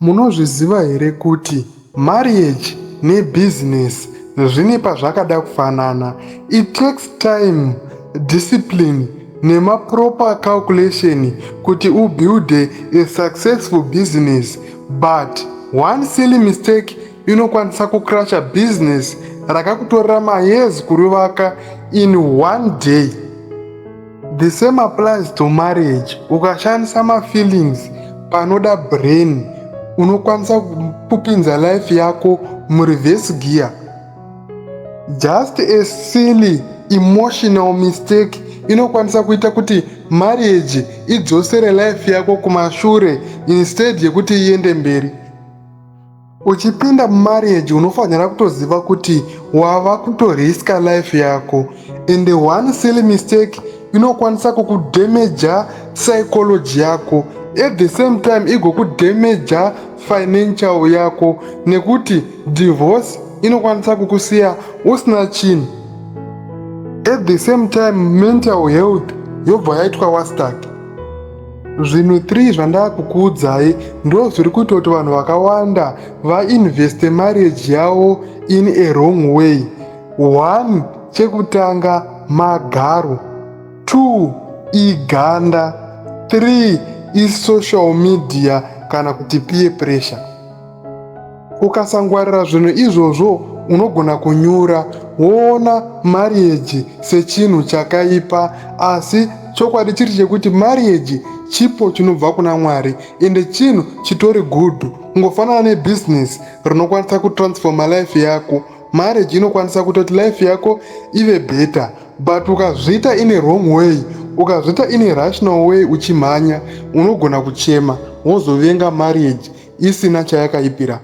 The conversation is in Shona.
Munozviziva here kuti marriage nebusiness zvine pazvakada kufanana? It takes time, discipline nemaproper calculation kuti ubuilde a successful business, but one silly mistake inokwanisa kucrasha business rakakutorera mayears kurivaka in one day. The same applies to marriage. Ukashandisa mafeelings panoda brain, unokwanisa kupinza life yako mureverse gear. Just a silly emotional mistake inokwanisa kuita kuti marriage idzosere life yako kumashure instead yekuti iende mberi. Uchipinda mumarriage unofanira kutoziva kuti wava kutoriska life yako, and one silly mistake inokwanisa kukudhemeja psychology yako, at the same time igokudhemeja financial yako, nekuti divorce inokwanisa kukusiya usina chinhu. At the same time mental health yobva yaitwa wasted. Zvinhu 3 zvandakukuudzai ndo zviri kuita kuti vanhu vakawanda vainveste marriage yavo in a wrong way. 1, chekutanga, magaro. 2, iganda. 3, isocial media kana kuti peer pressure. Ukasangwarira zvinhu izvozvo, unogona kunyura woona marriage sechinhu chakaipa, asi chokwadi chiri chekuti marriage chipo chinobva kuna Mwari, ende chinhu chitori good. Kungofanana nebhizinesi rinokwanisa kutransforma life yako, marriage inokwanisa kutoti life yako ive better, but ukazviita in a wrong way, ukazviita in a rational way uchimhanya, unogona kuchema wozovenga marriage isina chayakaipira.